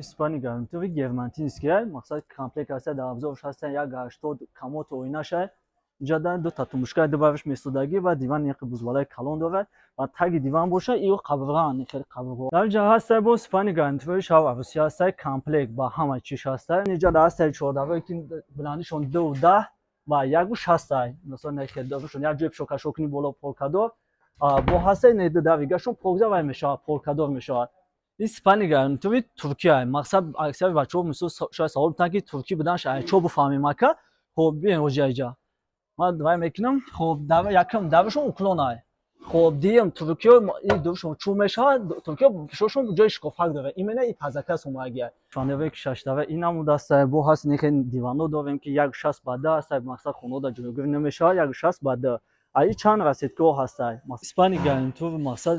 Спальни гарнитури германтинский, мақсад комплект ҳаста, дар абзорш ҳаста 1,80, комод, оинаша. Инҷа дута тумушка дубарш месодагӣ ва диван яқи бузвалаи калон дорад ва таги диван боша ио қабрған, хеле қабрғо. Дар инҷа ҳаста бо спальни гарнитури шав арӯсӣ ҳаста, комплект ба ҳама чиш ҳаста. Инҷа ҳаста чордавое ки баландишон 2,10 ва 1,60. Масалан, хелдоршон як ҷои пишокашокунӣ боло полкадор бо ҳаста, давигашон покза вай мешавад, полкадор мешавад. Ин спальни гарнитури Туркия. Мақсад, аксари бачаҳо мисол шояд савол битанд, ки туркӣ буданаш чо буфаҳмем, ака? Хоб, биен оҷа иҷа ман вай мекунам. Хоб, якм даврашон уклон ай. Хоб, дуюм, туркиё дуршон чӯ мешавад, туркиё пишошон ҷои шикофак дорад, именно и пазакас омагия. Шаневе ки шаштава ин намуд аста, бо ҳаст нехе дивано дорем, ки 1,60 ба 10 аста. Мақсад, хонода ҷойгир намешавад, 1,60 ба 10. Аи чанд расидгоҳ ҳастай. Спальни гарнитур, мақсад,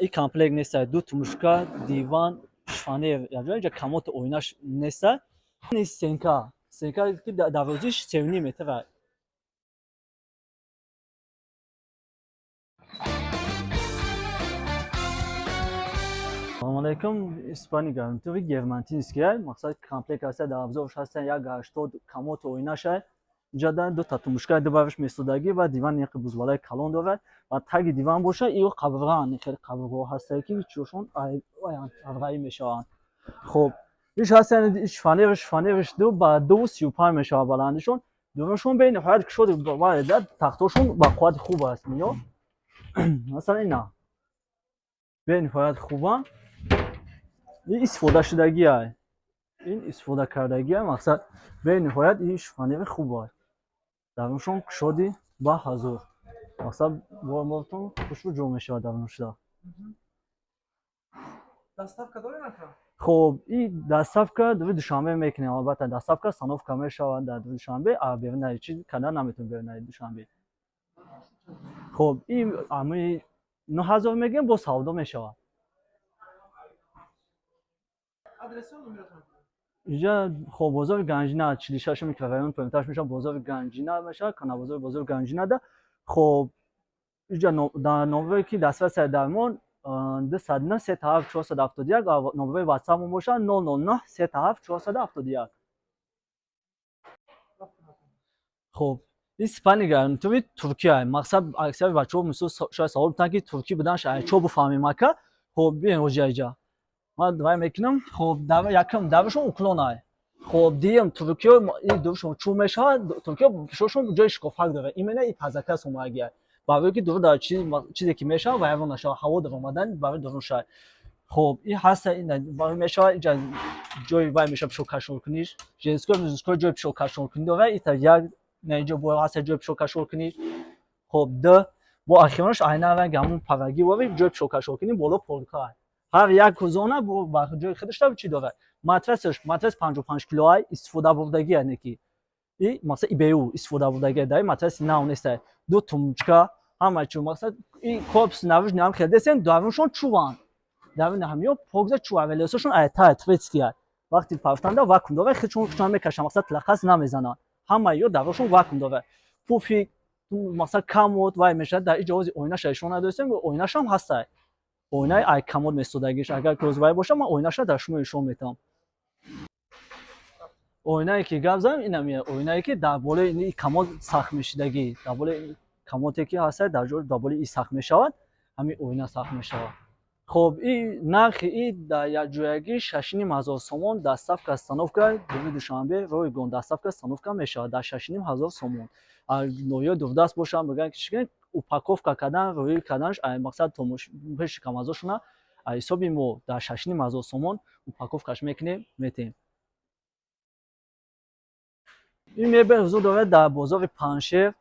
и комплект нестай: ду тумушка, диван, шифоньер якҷо, инҷа комод, оинаш нестай. Стенка ки дарозиш 3,5 метр. Салому алайкум. Спальни гарнитури германтинский, мақсад, комплект ҳаста, дар абзорш ҳаста 1,80, комод, оинаша. Инҷа дута тумушка дубарш месодагӣ ва диван яқи бузвалаи калон дорад ва таги диван боша ио қабрған, хеле қабрғо ҳастае ки чошон қабрғаӣ мешаванд. Хоб, иш ҳаста шифоньерш 2 ба 2,35 мешавад баландишон. Дуруншон бениҳоят кушоди, тахтошон ба қуввати хуб аст. Ино масалан ина бениҳоят хубанд. Ин истифодашудагиа, ин истифода кардагиа. Мақсад, бениҳоят ин шифоньери хуб аст, даруншон кушоди ба ҳазур. Мақсад, бормортон хушрӯ ҷо мешавад даруншуда. Доставка дорем, ака? Хоб, и доставка дури Душанбе мекунем, албатта. Доставка, установка мешавад дар дури Душанбе, а берунаи чи карда наметавонем, берунаи Душанбе. Хоб, и ами 9000 мегӯем, бо савдо мешавад. Адресо, номератон? Инҷа, хоб, бозори Ганҷина, 46 микрорайон, поёнтараш мешавад, бозори Ганҷина мешавад, канабозори бозори Ганҷинада. Хоб, инҷа дар номерое ки дастрасия дармон 209 37 471, номерои ватсапмон бошад 009 37 471. Хоб, ин спальни гарнитури Туркия. Мақсад, аксари бачаҳо мисол шояд савол битанд, ки туркӣ буданаш чо буфаҳмем, ака? Хоб, биен оҷа иҷа ман вай мекунам. Хоб, якм, даврашон уклон ай. Хоб, дуюм, туркиё дуршон чӯ мешавад, туркиё пишошон ҷои шикофак дорад, именно и пазакас омагия, барое ки дур дар чизе ки мешавад, вайрон нашавад, ҳаво дар омадан барои дурун шавад. Хоб, ин ҳаста, ин мешавад, инҷа ҷои вай мешавад, пишокашоркуниш женской, ҷои пишокашоркунӣ дорад. Ита як, на, инҷо бо ҳаста ҷои пишокашоркунӣ. Хоб, д бо ахиронаш айнан ранги ҳамун парагӣ вори ҷои пишокашоркунӣ, боло полка. Ҳар як зона бо ба ҷои худаш чӣ дорад. Матрасаш, матрас 55 килоай, истифода бурдагӣ, яъне ки и мақсад ибу истифода бурдагӣ, дар матраси нав нестай. Ду тумчка, ҳама чӣ. Мақсад, и корпус наружи нам хелдесен, даруншон чуванд, даруни ҳамиё покза чува, велосошон айтай турецкия. Вақти пафтанда вакуум дорад, худшон худшон мекашанд, мақсад, тлақас намезананд. Ҳама ё дарошон вакуум дорад. Пуфик, мақсад, комод вай мешавад. Дар иҷа ози оинаша ишон надостем, оинашам ҳастай, оинаи ай комод месодагиш. Агар ки вай боша, ман оинаша дар шумо ишон метавам. Оинае ки гап занам, инам оинае ки дар болои комод сахт мешидагӣ, дар болои комоде ки ҳастай, дар ҷо дар болои и сахт мешавад, ҳамин оина сахт мешавад. Хоб, и нархи и дар якҷоягӣ 6500 сомон. Доставка, установка дури Душанбе ройгон, доставка, установка мешавад дар 6500 сомон. Ноҳияи дурдаст бошанд, бигӯянд ки чӣ упаковка кардан, рӯӣ карданаш, мақсад, пеши камазошона ҳисоби мо дар 6500 сомон упаковкаш мекунем, метем. Ин мебел ҳузур дорад дар бозори Паншер,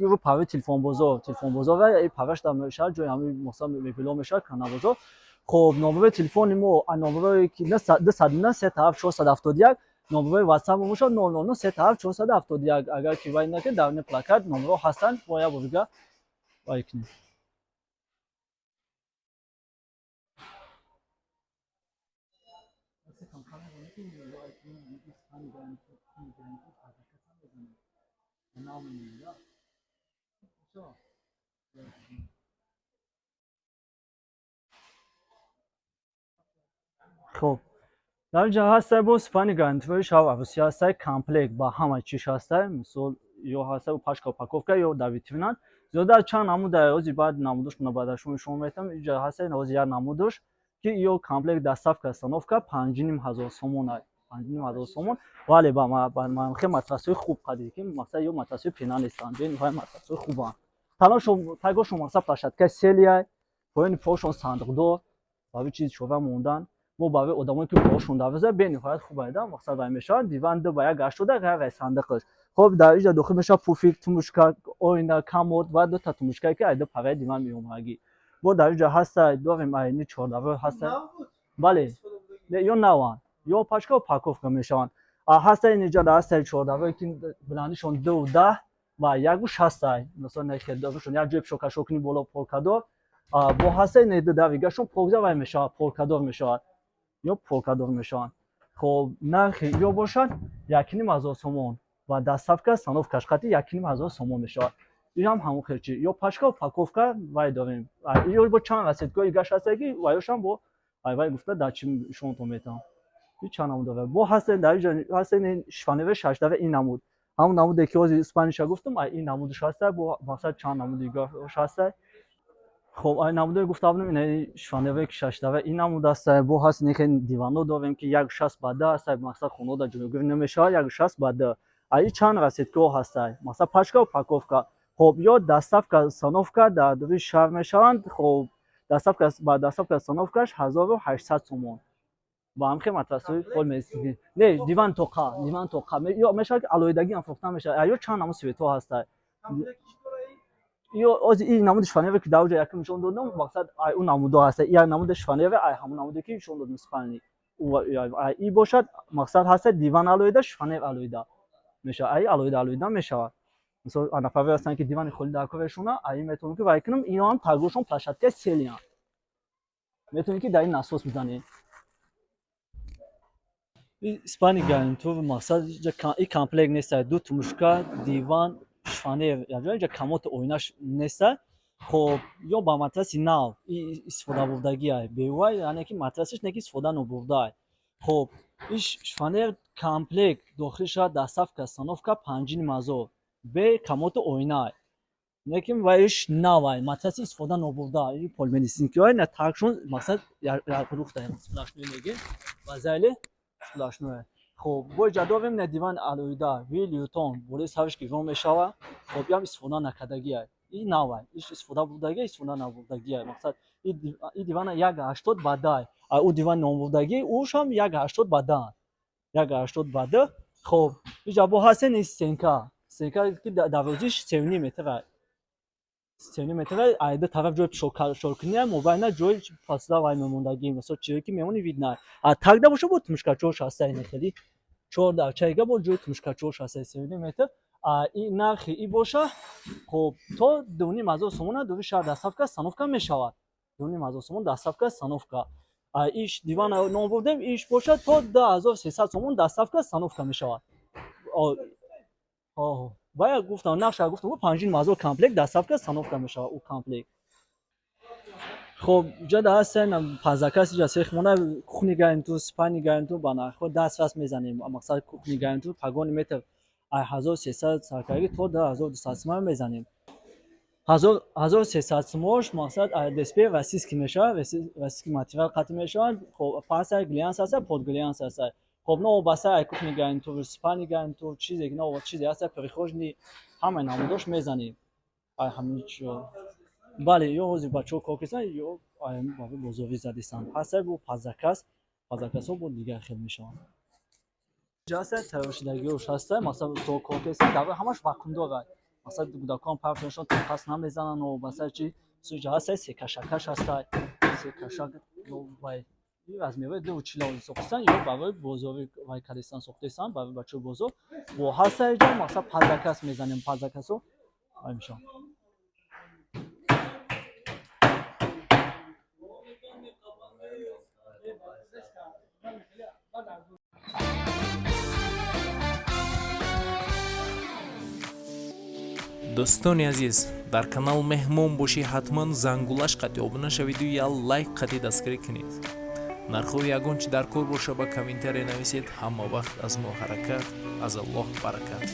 рӯ парои телефонбозор, телефонбозор параш дар мешавад, ҷои ҳамин мақсад мебело мешавад, канабозор. Хоб, номерои телефони мо, номерое ки 209 37 471, номерои ватсап бошад 009 37 471. Агар ки вай накунед, дар плакат номерҳо ҳастанд, бо як бор дига вай кунед. Хоб, Дар ҷа ҳастай бо спальный гарнитури шав арӯсӣ ҳастай, комплект ба ҳама чиш ҳастай. Мисол, ё ҳастай пачка, упаковка ё дар витринан. Зиёда аз чанд намуда ози баъд намудош баъда шумо метавонам. Иҷа ҳастай ози як намудош, ки ё комплект, доставка, установка 5500 сомон, 5500 сомон. Вале ба хел матрасҳои хуб қадир, ки мақсад ё матрасҳои пена нестанд, бениҳоят матрасҳои хубанд. Таношон, тагошон, мақсад, площадка селияй, поёни пошон сандуқдор барои чизи чора мондан. Мо барои одамое, ки пошон дарвоза, бениҳоят хуб айда, мақсад вай мешавад. Диван 2 ба 1,80, ғайр аз сандиқаш. Хоб, дар иҷа дохил мешавад пуфик, тумбочка, оина, комод ва дута тумбочкае, ки айда параи диван меомадагӣ. Бо дар иҷа ҳастай, дорем айни чордавор ҳастай. Бале, ё наванд, ё пачка, упаковка мешаванд. Ҳастай инҷа дар ҳастай чордаворе, ки баландишон 2,10 ва 1,60-ай. Масалан, як ҷои пишокашокунӣ боло полкадор бо ҳастай, давигашон покза вай мешавад, полкадор мешавад ё полкадор мешаванд. Хоб, нархи ё бошад 1500 сомон ва доставка, установкаш қати 1500 сомон мешавад. Инам ҳамон хел чи ё пачка, упаковка вай дорем. Ё бо чанд расцветкои гаш ҳастай, ки ваёшам бо вай гуфта дар чи шумото метавон. И чанд намуд дорад. Бо ҳастай дар иҷа ҳастай шифоньераи шашдара. Ин намуд ҳамон намуде, ки ҳозир спальныйша гуфтам, ин намудаш ҳастай. Бо мақсад чанд намуди дигараш ҳастай. Хоб, ай намудое гуфта будем, ин шифоньерое, ки шашдара, ин намуд ҳастай. Бо ҳаст нехе дивано дорем, ки 1,60 ба 10 ҳастай. Мақсад, хонаода ҷойгир намешавад. 1,60 ба 10. Ай чанд расцветкаҳо ҳастай, мақсад, пачка, упаковка. Хоб, ё доставка, установка дар рӯи шаҳр мешаванд. Хоб, доставка ба доставка, установкаш 1800 сомон. Ба ҳамхел матрасҳои полмесиги не, диван тоқа, диван тоқа ё мешавад, ки алоҳидагӣ ҳам фурӯхта мешавад. Ё чанд намуд цветҳо ҳастай. Ё ози ин намуди шифоньере, ки дар оҷа якум нишон додам, мақсад, ай ӯ намудо ҳаста. Як намуди шифоньере, ай ҳамон намуде, ки нишон додам, спальный и бошад. Мақсад, ҳаста диван алоҳида, шифоньер алоҳида мешавад, ай алоҳида алоҳида мешавад. Мисол, нафаре ҳастанд, ки дивани холӣ дар корашона, ай метавонам, ки вай кунам. Иноам тагошон площадка селиян, метавонем, ки дар ин насос бизанем. Спальный гарнитур, мақсад, и комплект неста: ду тумбочка, диван, шифоньер, якҷоя, комоду оинаш неста. Хоб, ё ба матраси нав истифодабурдагиай, бевай, яъне ки матрасиш не, ки истифода нобурдаай. Хоб, иш шифоньер комплект дохил шавад, доставка, установка 5500, бе комоду оинай. Лекин ваиш навай, матраси истифода нобурда, и полимедицинскиҳои на таркшон, мақсад, якрухта, сплошной мегем, вазайли сплошное. Хоб, бо иҷа дорем на диван алоҳида Вилютон, болои сараш гирон мешавад. Хоб, ям истифода накардагиай, и навай, иш истифода бурдагия, истифода набурдагиай. Мақсад, и дивана 1,80 ба 10. А ӯ дивани номбурдагӣ, ӯшам 1,80 ба 10, 1,80 ба 10. Хоб, иҷа бо ҳастен стенка, стенка, ки дарозиш 3,5 метра, 3,5 метра. Айда тараф ҷои пишокунӣ, мобайна ҷои фасила вай мемондагӣ, мисол, чизе ки мемони, видно. А тагда боша, бо тумбочкачош ҳастай, хеле чор дарчаига, бо ҷои тумбочкачош ҳастай, 3,5 метр. А и нархи и боша, хоб, то 2500 сомона дури шаҳр доставка, установка мешавад. 2500 сомон доставка, установка. А иш дивана ном бурдем, иш бошад то 2300 сомон доставка, установка мешавад. Бая гуфтам, нақша гуфтам, 5500 комплект, доставка, установка мешавад ӯ комплект. Хоб, ҷода ҳастен под заказ. Иҷа сехмона кухонный гарнитур, спальный гарнитур ба нархҳо дастрас мезанем. Мақсад, кухонный гарнитур погони метр ай 1300 саркарагӣ то 2200 сомон мезанем. 1300 сомош, мақсад, ДСП российский мешавад, российский материал қатъ мешавад. Хоб, пасай глянц ҳаста, под глянц ҳаста. Хоб, новобаста ай кухонный гарнитур, спальный гарнитур, чизе ки чизе ҳаста, прихожный, ҳамаи намудош мезанем. Ай ҳамин чио, бале, ё ҳозир бачаҳо кор карданд, ё барои бозорӣ задистанд. Ҳастай бо под заказ, под заказҳо бо дигар хел мешаванд. Ҷа тайёршудагиҳош ҳастай, масалан, то кор карданд, давра ҳамаш вакуумдорад. Масалан, кӯдакон партояшон тоқас намезананд. Новобаста чи ҷа ҳастай, секашакаш ҳастай, секашак вай размерҳои 2,40 сохтастанд, ё барои бозори вай кардистанд, сохтастанд барои бачаҳои бозор. Бо ҳастай ҷо, масалан, под заказ мезанем, под заказҳо вай мешаванд. Дӯстони азиз, дар канал меҳмон бошӣ, ҳатман зангулаш қатъи обуна шавиду я лайк қатъи дастгирӣ кунед. Нархҳои ягон чи дар кор боша, ба комментария нависед. Ҳама вақт аз мо ҳаракат, аз Аллоҳ баракат.